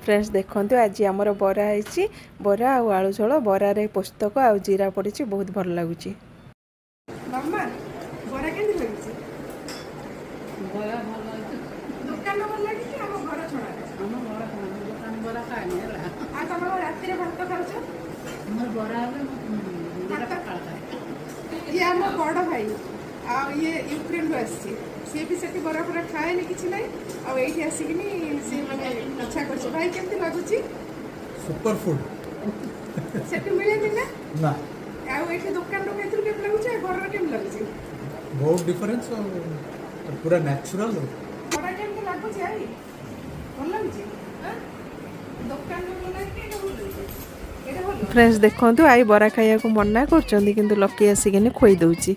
Friends, ଦେଖନ୍ତୁ, ଆଜି ଆମର ବରା ହେଇଛି। ବରା ଆଉ ଆଳୁ ଝୋଳ। ବରାରେ ପୋସ୍ତକ ଆଉ ଜିରା ପଡ଼ିଛି। ବହୁତ ଭଲ ଲାଗୁଛି। ମାମା, ବରା କେମିତି ଲାଗୁଛି? ବରା ଭଲ ଅଛି। ଦୋକାନ ଭଲ ଲାଗୁଛି, ଆମ ଘର ଛଣା? ଆମ ଘର ଖାନା, ମୁଁ ଦୋକାନ ବରା ଖାଏନି ହେଲା। ଆଉ ତମର ରାତିରେ ଭାତ ଖାଉଛ? ଆମର ବରା ହେଲେ ମୁଁ 2ଟା ପଖାଳ ଖାଏ। ଇଏ ଆମ ବଡ଼ ଭାଇ ଆଉ ଇଏ ୟୁକ୍ରେନରୁ ଆସିଛି। ସିଏ ବି ସେଠି ବରା ଫରା ଖାଏନି, କିଛି ନାହିଁ। ଆଉ ଏଇଠି ଆସିକିନି ସିଏ ମାନେ ଇଚ୍ଛା କରୁଛି। ଭାଇ, କେମିତି ଲାଗୁଛି? Super food. ସେଠି ମିଳେନି ନା? ନା। ଆଉ ଏଇଠି ଦୋକାନରୁ ଖାଇଥିଲୁ, କେମିତି ଲାଗୁଛି ଆଉ ଘରର କେମିତି ଲାଗୁଛି? ବହୁତ ଡିଫରେନ୍ସ ଆଉ ପୁରା ନ୍ୟାଚୁରାଲ। ବରା କେମିତି ଲାଗୁଛି ଭାଇ? ଭଲ ଲାଗୁଛି ଆଁ? ଦୋକାନରୁ ଭଲ ଲାଗୁଛି କି ଏଇଟା ଭଲ ଲାଗୁଛି? ଏଇଟା ଭଲ। ଫ୍ରେଣ୍ଡସ୍, ଦେଖନ୍ତୁ, ଆଈ ବରା ଖାଇବାକୁ ମନା କରୁଛନ୍ତି, କିନ୍ତୁ ଲକି ଆସିକିନି ଖୋଇ ଦେଉଛି।